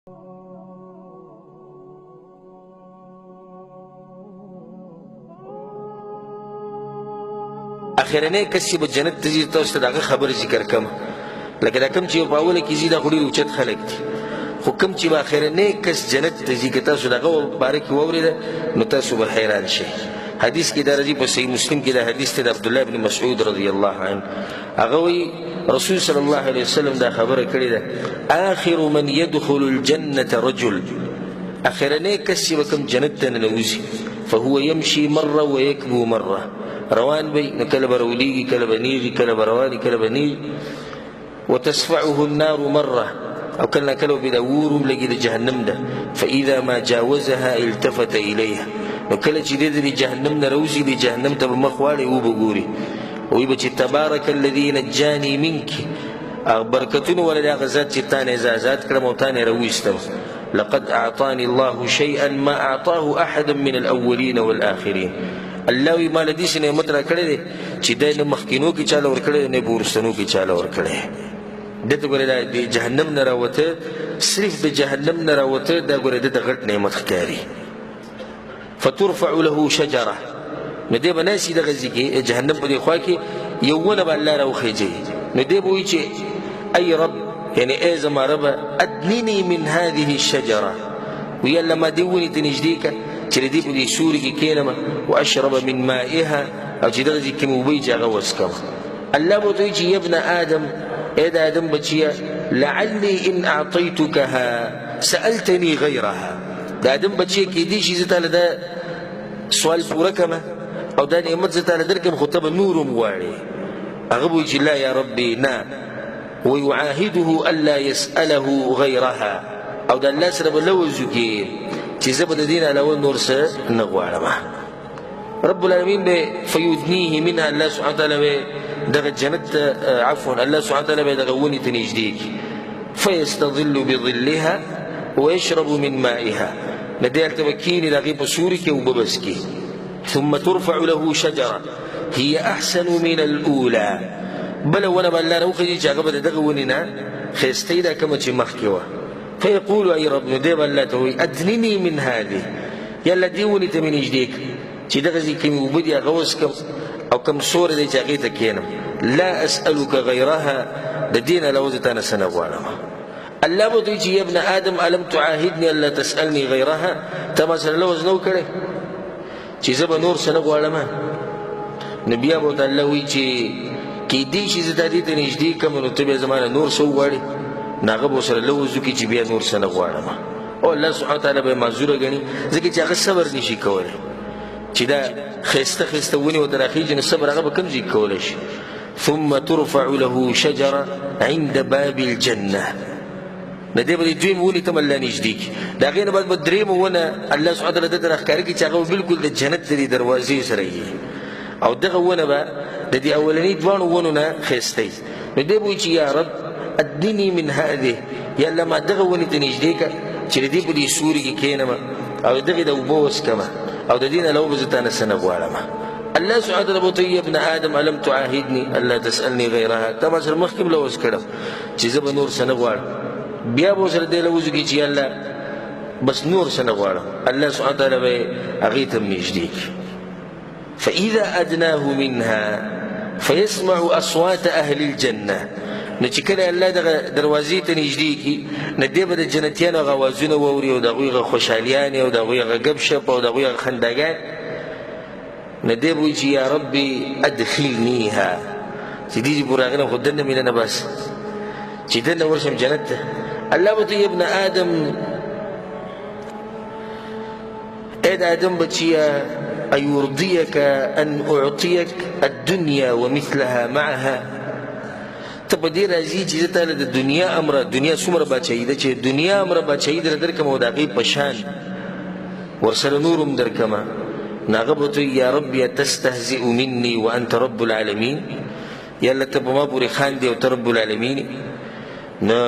اخرنۍ کس چې به جنت ته ځي، تاسو ته د هغه خبرې ذکر کوم. لکه دا کوم چې په اوله کې ځي دا خو ډېر اوچت خلک دي، خو کوم چې به اخرنۍ کس جنت ته ځي، که تاسو د هغه باره کې واورېده نو تاسو به حیران شئ. حدیث کې دا راځي، په صحیح مسلم کې دا حدیث دی د عبدالله بن مسعود رضی الله عنه، هغه وایي رسول صلی الله علیه وسلم دا خبره کړې ده، آخر من يدخل الجنة رجل، اخرنۍ کس چې به کوم جنت ته ننوځي، فهو يمشي مرة ويكبو مرة، روان به نو کله به راولېږي، کله به نیغي، کله به رواني، کله به نیغي. وتصفعه النار مرة، او کله نا کله به دا اور هم لګي د جهنم ده. فإذا ما جاوزها التفت إليها، نو کله چې دی د جهنم نه راوځي، د جهنم ته به مخ واړوي، وبه ګوري، وایي به چې تبارک الذي نجاني منک، هغه برکتونه ولري هغه ذات چې تا نه یې زه ازاد کړم او تا نه یې راوویستم. لقد أعطاني الله شيئا ما أعطاه أحدا من الأولين والآخرين. الله وی ما له داسې نعمت راکړی دی چې دی نه مخکینو کې چاله ورکړی دی، نه په وروستنو کې چاله ورکړی. ده ته ګوره دا د جهنم نه راوته، صرف د جهنم نه راوته، دا ګوره ده ته غټ نعمت ښکاري. فترفع له شجره، نو دی به ناست دغه ځای کې جهنم په دې خوا کې یو ونه به الله راوخېژوي، نو دی به وایي چې ای رب، یعنې ای زما ربه، ادنني من هذه الشجره، وی الله ما دې ونې ته نږدې کړه چې د دې په دې سیوري کې کښېنم، واشرب من مائها، او چې دغه ځای کې مې اوبه چې هغه وڅښم. الله به ورته وایي چې یا ابن آدم، ای د آدم بچیه، لعلي ان اعطیتکها سألتني غیرها. د آدم بچیه، کېدای شي زه تاله دا سوال پوره کړم او دا نعمت زه تاله درکړم، خو ته به نور هم غواړې. هغه به وایي چې لا یا ربي، نه. ويعاهده ألا يسأله غيرها، او د الله سره به لوظ وکړي چې زه به د دې نه علاوه نور څه نه غواړم. رب العالمین به فیدنیه منها، الله سبحانه وتعالی به دغه جنت ته، عفوا، الله سبحانه وتعالی به دغه ونې ته نږدې کړي. فیستظل بظلها ويشرب من مائها، نو دی هلته به کښېني د هغې په سیوري کې اوبه به څکي. ثم ترفع له شجرة هي أحسن من الأولى، بله ونه به الله راوخېږي چې هغه به د دغه ونې نه ښایسته ده کومه چې مخکې وه. فيقول أي رب، نو دی به الله ته وایي أدنني من هذه، یا الله دې ونې ته مې نږدې کړه چې دغه ځای کې مې اوبه دي هغه وڅښم او کوم سوری دی چې هغې ته کښېنم. لا أسألك غيرها، د دې نه علاوه زه تا نه څه نه غواړم. الله به ورته وایي چې یا ابن آدم ألم تعاهدني ألا تسألني غيرها، تا ما سره لوظ نه و کړی چې زه به نور څه نه غواړم؟ نو بیا به ورته الله وایي چې کېدای شي زه تا دې ته نږدې کړم، نو ته بیا زما نه نور څه وغواړې. نو هغه به ورسره لوظ وکړي چې بیا نور څه نه غواړم. او الله سبحانه وتعالی به یې معذوره ګڼي، ځکه چې هغه صبر نشي کولی چې دا ښایسته ښایسته ونې ورته راخېژي، نو صبر هغه به کوم ځای کې کولی شي. ثم ترفع له شجرة عند باب الجنة، د دې به د دویم ونې ته هم الله نږدې کړي. د هغې نه بعد به درېیمه ونه الله سبحانه وتعالی ده ته راښکاره کړي چې هغه به بالکل د جنت د دې دروازې سره وي، او دغه ونه به د دې اولني دواړو ونو نه ښایسته وي. نو دی به وایي چې یا رب ادنني من هذه، یا الله ما دغه ونې ته نږدې کړه چې د دې په دې سیوري کې کښېنم او دغې د اوبه وڅښم او د دې نه علاوه به زه تا نه څه نه غواړم. الله سبحانه وتعالی به ورته وایي یا ابن آدم الم تعاهدني الا تسألني غیرها، تا ما سره مخکې هم لوظ کړم چې زه به نور څه نه غواړم. بیا به ورسره دی لوظ وکړي چې یا الله بس نور څه نه غواړم. الله سبحانه وتعالی به یې هغې ته هم نږدې کړي. فإذا أدناه منها فيسمع أصوات أهل الجنة، نو چې کله الله دغه دروازې ته نږدې کړي، نو دی به د جنتیانو هغه اوازونه واوري او د هغوی هغه خوشحالیانې او د هغوی هغه ګپ شپ او د هغوی هغه خنداګان. نو دی به وایي چې یا ربي ادخلنیها، چې دې چې پورې راغلم خو دننه مې ننه باسه چې دننه ورشم جنت ته. الله به ورته وایي ابن آدم، ای د آدم بچیه، أيرضيك أن أعطيك الدنيا ومثلها معها، ته په دې راضي چې زه تاله د دنیا امره، دنیا څومره بادشاهي ده چې دنیا امره بادشاهي در درکړم او د هغې په شان ورسره نور هم درکړم. نو هغه به ورته وایي یا ربي تستهزئ مني وأنت رب العالمین، یا الله ته په ما پورې خاندې او ته رب العالمین. نو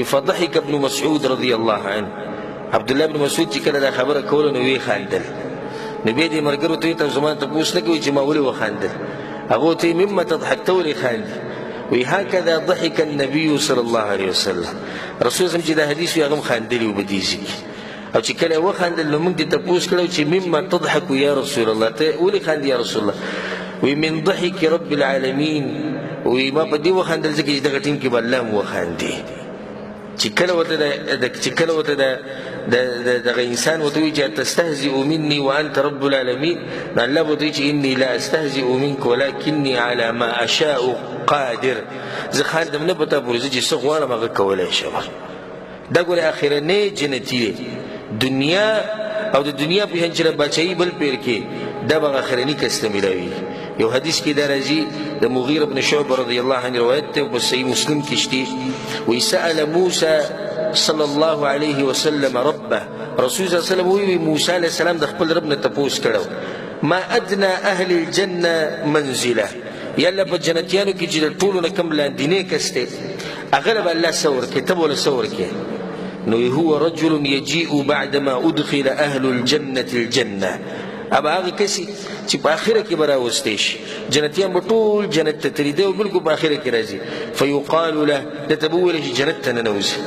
فضحك ابن مسعود رضی الله عنه، عبدالله بن مسعود چې کله دا خبره کوله نو ویې خاندل. نو بیا دې ملګرو ته وایي تاسو زما تپوس نه کوئ چې ما ولې وخاندل؟ هغه ورته وایي مما تضحک، ته ولې خاندې؟ وایي هکذا ضحک النبي صلی الله علیه وسلم. رسول صم چې دا حدیث وي هغه هم خاندلي و په دې ځای کې. او چې کله یې وخاندل نو موږ دې تپوس کړی چې مما تضحک یا رسول الله، ته ولې خاندې یا رسول الله؟ وایي من ضحک رب العالمین. وایي ما په دې وخاندل ځکه چې دغه ټیم کې به الله هم وخاندي. چې کله ورته دغه انسان ورته وایي چې تستهزئ مني وانت رب العالمین، نو الله به ورته وایي چې اني لا استهزئ منک ولکني على ما اشاء قادر. زه خاندم نه په تا پورې، زه چې څه غواړم هغه کولی شم. دا ګورې اخرنی جنتي دی. دنیا او د دنیا په شان چې د باچایي بل پیر کې دا به هغه اخرني کس ته میلاویږي. یو حدیث کې دا راځي د مغیره بن شعبه رضی الله عنه روایت دی، په صحیح مسلم کې شته. وایي سأل موسی صلی الله علیه وسلم ربه، رسول صلی الله علیه وسلم وایي موسی علیه السلام د خپل رب نه تپوس کړی ما ادنى اهل الجنه منزله، یا الله په جنتیانو کې چې د ټولو نه کوم لاندینی کس دی هغه له به الله څه ورکړي، ته به ورله څه ورکړې؟ نو هو رجل يجيء بعدما أدخل أهل الجنة الجنة. ابا هغه کس چې په آخره کې به راوستی شي، جنتیان به ټول جنت ته تللي دی او بالکل په آخره کې راځي. فیقال له، ده ته به وویل شي جنت ته ننوځي.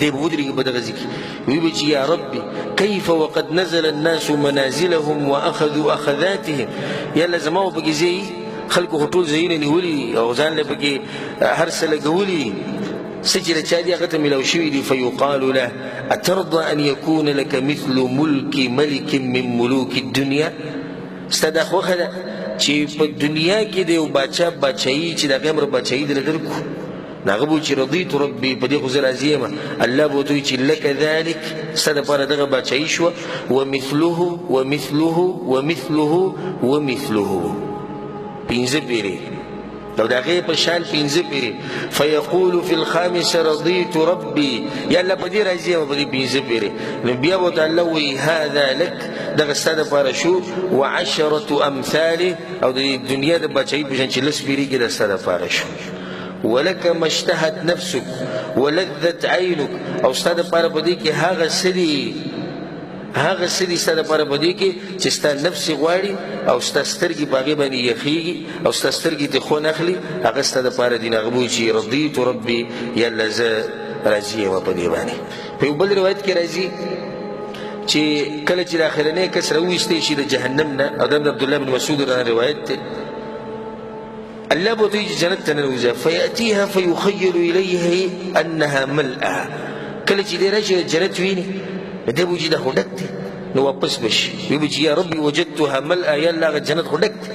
دی به ودرېږي په دغه ځای کې، ویې به چې یا ربي کیف وقد نزل الناس منازلهم واخذوا اخذاتهم. یا الله زما به پکې ځای، خلکو خو ټول ځایونه نیولي او ځان له پکې هر څه لګولي، څه چې له چا دي هغه ته میلاو شوي دي. فیقال له اترضى ان یکون لک مثل ملک ملک من ملوک الدنیا. ستا دا خوښه ده چې په دنیا کې د یو باچا باچایي چې د هغې امر باچایي درله درکړو؟ نو هغه به وایي چې رضیت ربي، په دې خو زه راضي یم. الله به ورته وایي چې لک ذلک، ستا دپاره دغه باچایي شوه، ومثله ومثله ومثله ومثله، پنځه پیرې او د هغې په شان پنځه پیرې. فیقول فی الخامسة رضیت ربي، یا الله په دې راضي یم په دې پنځه پیرې. نو بیا به ورته الله وایي هذا لک، دغه ستا دپاره شو، وعشرة امثاله، او د دنیا د باچایي په شان چې لس پیرې کې د ستا دپاره شو. ولک ما اشتهت نفسک ولذت عینک، او ستا دپاره په دې کې هغه څه دي، هغه څه دي ستا دپاره په دې کې چې ستا نفس یې غواړي او ستا سترګې په هغې باندې یخېږي او ستا سترګې ترې خوند اخلي، هغه ستا دپاره دي. نو هغه به وایي چې رضیت ربي، یا الله زه راضي یم په دې باندې. په یو بل روایت کې راځي چې کله چې د اخرنی کس راوویستی شي د جهنم نه، او دا د عبدالله بن مسعود روایت دی، الله به ورته وایي چې جنت ته ننوځه. فیأتیها فیخیل الیه انها ملأ، کله چې دی راشي جنت ویني دی به وایي چې دا خو ډک دی، نو واپس به شي، وایي به چې یا ربي وجدتها ملأ، یا الله هغه جنت خو ډک دی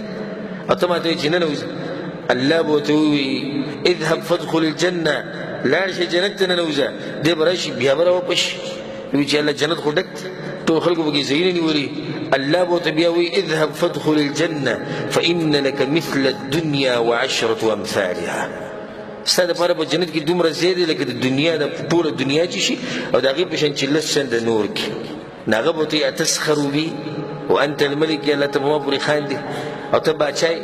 او ته ماته وایې چې ننوځه. الله به ورته ووایي اذهب فادخل الجنة، لاړ شي جنت ته ننوځه. دی به راشي بیا به راواپس شي، وایي چې الله جنت خو ډک دی، ټول خلکو پکې ځایونه نیولي. الله به ورته بیا وایي اذهب فادخل الجنة فإن لك مثل الدنيا وعشرة أمثالها. ستا دپاره په جنت کې دومره ځای دی لکه د دنیا د ټوله دنیا چې شي او د هغې په شان چې لس چنده نور کې. نو هغه به ورته وایي اتسخر بي وانت الملک، یا الله ته په ما پورې خاندې او ته باچا یې.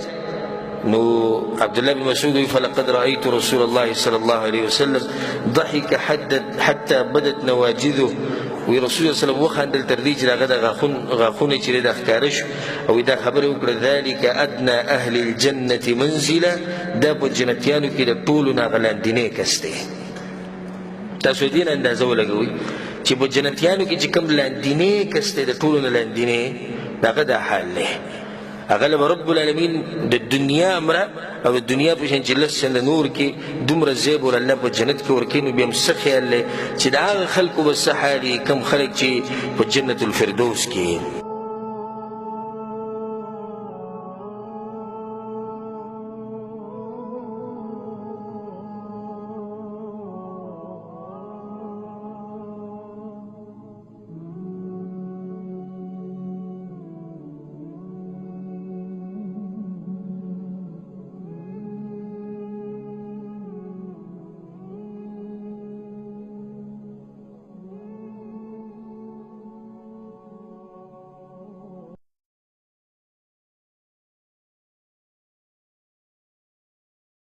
نو عبدالله بن مسعود وایي فلقد رأيت رسول الله صلی الله علیه وسلم ضحك حتى بدت نواجذه. وایي رسول الله صلی الله علیه وسلم وخاندل تر دې چې د هغه د غاښونه چې دی دا ښکاره شو، او دا خبره وکړه ذلک ادنى اهل الجنة منزله، دا په جنتیانو کې د ټولو نه هغه لاندینی کس دی. تاسو دې نه اندازه ولګوئ چې په جنتیانو کې چې کوم لاندینی کس دی د ټولو نه لاندینی، د هغه دا حال دی. هغه له رب العالمین د دنیا امره او د دنیا په شان چې لس چنده نور کې دومره ځای به الله په جنت کې ورکوي. نو بیا هم څه خیال دی چې د هغه خلکو به څه حال وي کوم خلک چې په جنت الفردوس کې.